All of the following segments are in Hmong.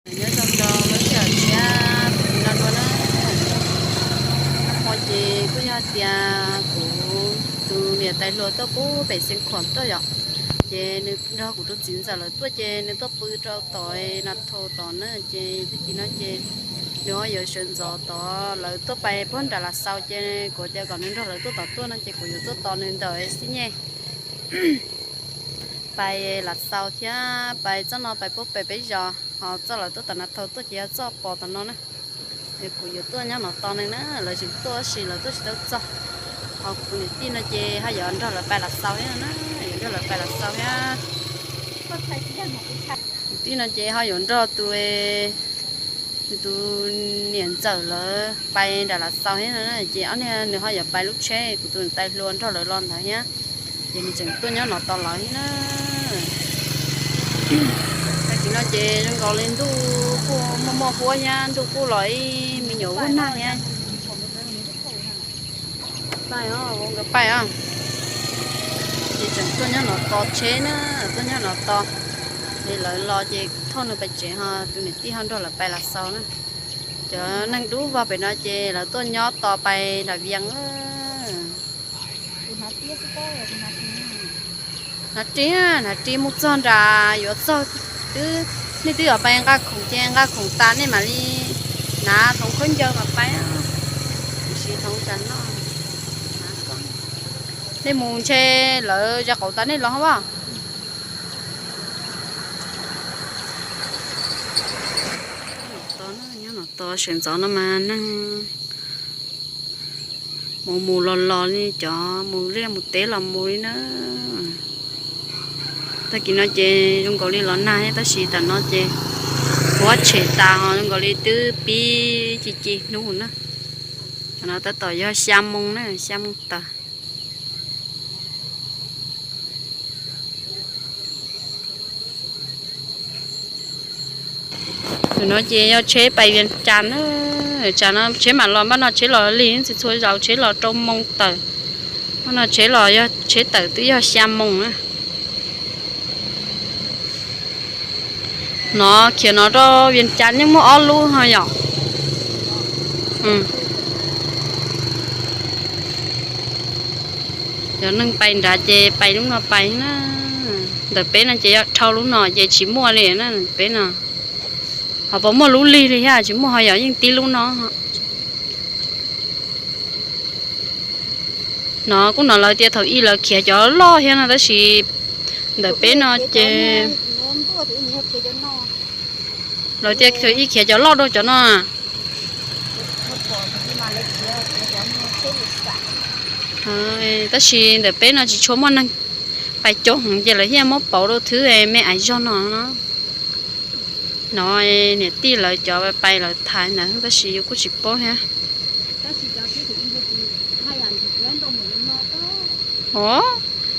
Nyob zoo rau lub sij hawm tshiab no dua na. Nag hmo ces kuj yog tias kuv tus niam tais hluas tuaj pub pem Xeev Khuam tuaj yom, ces nws nrog kuv tus txiv ntxawm lawv tuaj ces nws tuaj pw rau tom Nas Thau tod na, ces tag kis no ces nws ho yuav sawv ntxov tod lawv tuaj pais puag nram Las Xaus ces kuv tias kom nws nrog lawv tuaj tom tuaj no ces kuv yuav tuaj tos nws ntawm xib nyej pais Las Xaus thiab pais txoj no pais puag pem peb zos, ho txoj lawv tuaj tom Nas Thau tuaj ces yog txoj pos tom no na. Es kuv yuav tuaj nyob no tos nws na, lawv tseem tuaj tab sis lawv tuaj tsis tau txog. Ho kuv niam tij no ces ho yuav nrog lawv pais Las Xaus thiab na, yuav nrog lawv pais Las Xaus thiab. Niam tij no ces ho yuav nrog tus, tus niam ntxawm lawv pais nram Las Xaus thiab na, ces ob niag nws ho yuav pais lub tsheb, kuv tus niam tais hluas nrog lawv los ntawd thiab, ces nws tseem tuaj nyob no tos lawv thiab na. Tag kis no ces zoo nkaus li ntuj kuj muaj muaj huab thiab, ntuj kuj los ib me nyuam vuag nag thiab. Pais os, nkawd pais os. Ces tseem tuaj nyob no tos tsheb na, tuaj nyob no tos. Ces lawv los ces thauj nws pais tsev ho tus niam tij ho nrog lawv pais Las Xaus na. Cov neeg dub vog pem no ces lawv tuaj nyob tos pais nram Vias. Hnav ris, hnav ris mus txog nram yuav txog twb, nej twb yuav pais nqa khoom ces nqa khoom tas nej mam li hnav thoov khaub ncaws mas pais. Kuv siv thoov tas no. Nej mus ntshe lawv zais qauv tas nej los hos. Nyob no tos sawv ntxov no mas neeg mus mus los los li, cov mus liaj mus teb los mus li na. Tag kis no ces zoo nkaus li los nag thiab tab sis tam no ces huab tshem tas ho zoo nkaus li twb pib ci ci hnub na. Tam no tab tom yog xya moo na, xya moo tawm. Tam no ces yog tsheb pais Vias Cas na. Tsam no tsheb mam los, npaj no tsheb los lig, txhua txhua zaus tsheb los rau moo tawm. Npaj no tsheb los yog tsheb tawm twb yog xya moo na. No khiav no rau Vias Cas yeej muaj ob lub ho yom. Cov neeg pais nrad ces pais lub no pais na. Ntawm peb no ces yog dhau lub no ces tsis muaj li na, peb no. Ho puas muaj lub lig li thiab? Tsis muaj, ho yog yeej tib lub no. No kuj no lawv tias thaum ub lawv khiav cov loj thiab no tab sis ntawm peb no ces lawv tias thaum ub khiav cov loj dua cov no. Tab sis ntawm peb no tsis tshua muaj neeg pais coob heev ces lawv thiaj muab pauv rau thwb me aiv zog no no. No niam tij lawv cov pais lawv thaiv ntawd tab sis yus kuj tsis paub thiab. Os,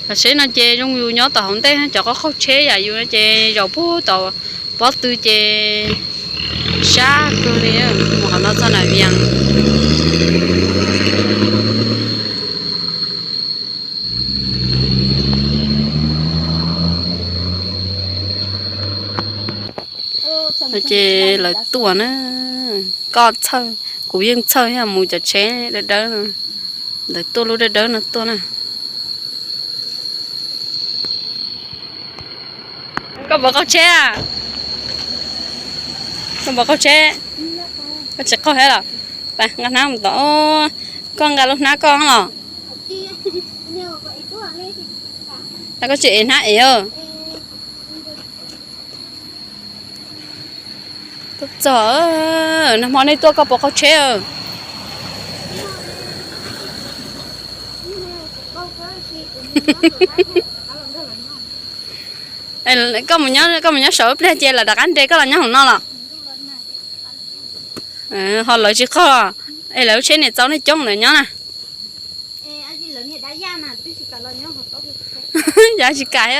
tam sim no ces zoo yus nyob tom hauv ntej, cov qaug qaug tsheb yam yus ces zaum puag tom pob tw ces sab kawg li. Mus qhov no txog nram Vias. Ces lawv tuaj na, koj txhawj, kuv yeej txhawj thiab, mus cov tsheb dawb dawb no, lawv tuaj lub dawb dawb no tuaj na. Koj puas qaug tsheb? Koj puas qaug tsheb? Koj tsis qaug thiab los? Pab nqa hnab mus tod. Koj nqa lub hnab koj los? Koj tsis ev hnab ev. Tuaj txog, nag hmo nej tuaj koj puas qaug tsheb? Koj mus nyob, koj mus nyob saum ib pliag ces lawv rov qab nres koj los nyob hauv no los? Ho lawv tsis qaug, es lawv lub tsheb niam txaus nej coob lawm nyob na. Yam tsis kam.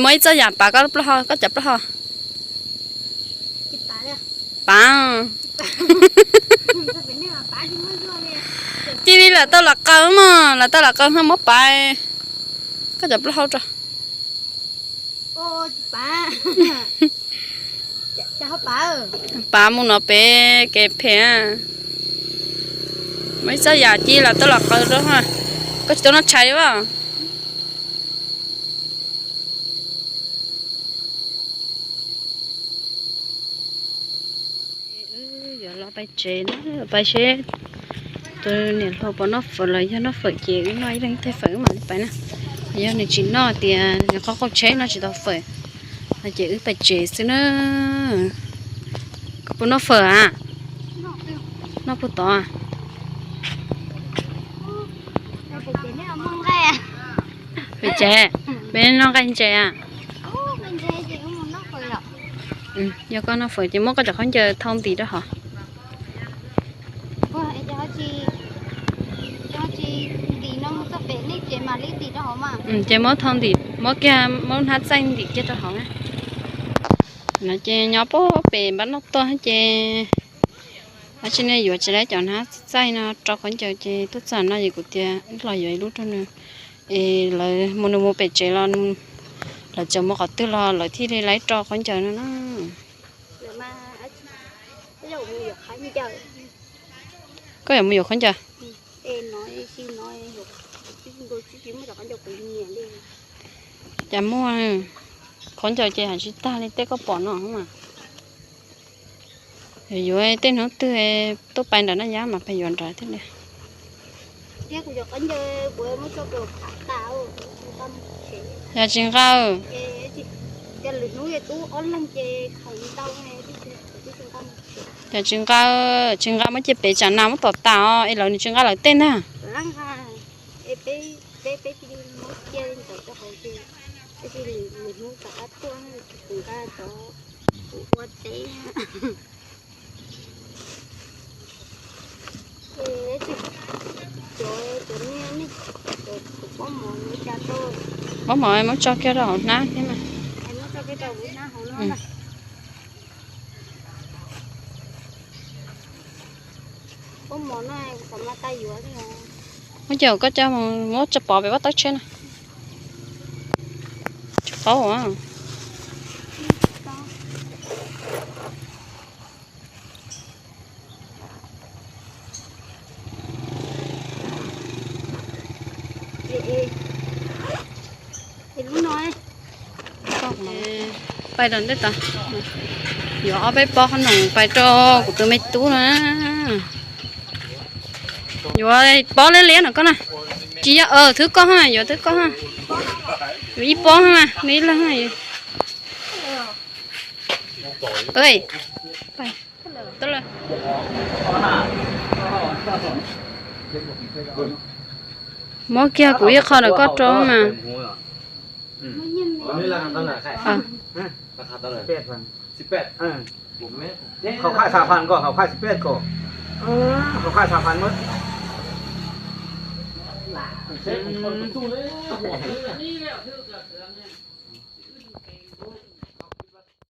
Muaj ib txoj yam pav koj plaub hau, koj cov plaub hau. Pav. Cia li lam tau lam qaws mog, lam tau lam qaws ho muab pav koj cov plaub hau rau. Pav mus no pem kev phem. Muaj ib txoj yam ci los tuaj los qw rau. Koj tsis tau noj tshais li as? Wb yuav los pais tsev na, pais seb tus niam hluas puas noj fawm los yog noj fawm ces wb noj ib leeg tej fawm wb mam li pais na. Yog nws tsis noj tias nws qhov qaug tsheb noj tsis tau fawm no ces wb pais tsev xwb na. Koj puas noj fawm a? Noj puas tod? Pem tsev, peb noj nqaij ntses a. Yog koj noj fawm ces muab koj cov khaub ncaws thau ntim rau hauv. Ces muab thau ntim, muab kiag, muab hnab txaij ntim kiag rau hauv na. No ces nyob pem npab noj tuaj ces dab tsi ne yuav tsis tau cov hnab txaij no rau khaub ncaws ces tuaj txog no ces kuv tias los yuav ib lub rau nws. Es lawv mus, nws mus pem tsev los, lawv txawm mus qhov twg los lawv thiaj li rau khaub ncaws no na. Koj yuav mus yuav khaub ncaws? Cas muaj, khaub ncaws ces hais tsis tag li tej koj pom no mas. Yuav yuav tej hnub twg tuaj pais nram Naj Yab mas pais yuav nrad thiab li. Yog tsis nqa, yog tsis nqa, tsis nqa muab cia pem tsam nas muab tom tas os, es lawv nws tsis nqa lawv tej ntag. Pob mov muab tso kiag rau hauv hnab thiab mas. Muab coj, koj coj mus muab tso pov pem vaj tawb tsheb na. Tsis paub. Pais rau ntej tod, yuav ob peb pob qhob noom pais rau kuv tus me tub no. Yuav pob liab liab no koj na. Tsis yog, thwb koj ha, yuav thwb koj ha. Yuav ib pob ha, nws ib leeg ha. Muab kiag kuv ib qho ntawm koj rau mas. Khov kha xav fas ko, khov kha xav fas ko. Khov kha xav fas mas.